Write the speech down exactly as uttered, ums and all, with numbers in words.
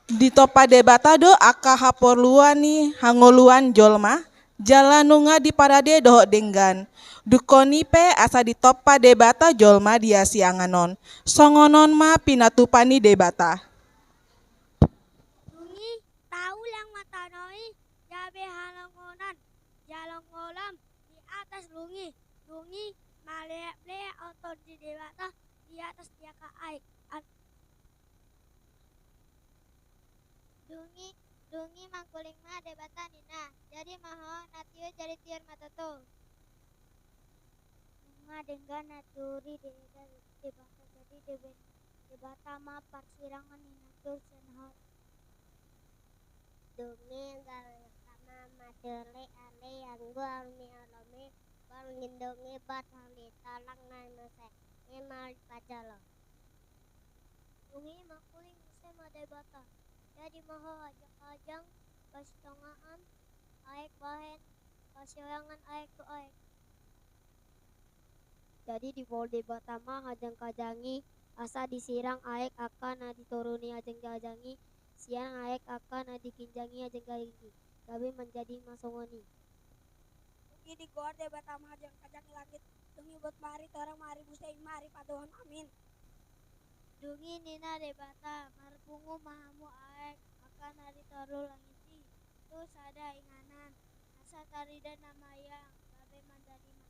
Ditompa Debata do angka haporluan ni hangoluan jolma, jala nunga diparade dohot denggan. Dungkon i pe asa ditompa Debata jolma di hasiangan on. Songon on ma pinatupa ni Debata. Dung i taulang ma tano i gabe halongonan, jala ngolam di atas dung i. Dung i maleap-leap do Tondi Debata di atas di angka aek. An- Dung i, dung i mangkuling ma Debata ninna, jadi ma ho na tiur, jadi tiur ma tutu. Nunga denggan na tiur i Debata, jadi Debata ma parsirangan ni na tiur sian hau. Dung i anggo na tiur i, ale anggo au ni olomi, borngin dung i bat hau ni talang na muse, i ma hau pajolo. Dung i mangkuling muse ma Debata, jadi ma ho hajang-hajang, pasitongaan aek bahen, pasiolangan aek tu aek. Jadi dipaul Debata ma hajang-hajang i, asa disirang aek angka na di toru ni hajang-hajang i, sian aek angka na di ginjang ni hajang-hajang i, gabe manjadi ma songon i. Dung i digoar Debata ma hajang-hajang i langit, dung i buat ma ari torang, ma ari muse, i ma ari paduahon. Amin. Dung i ninna Debata, marpungu ma hamu aek angka na di toru langit i, tu sada inganan, asa tarida na maiang, gabe manjadi ma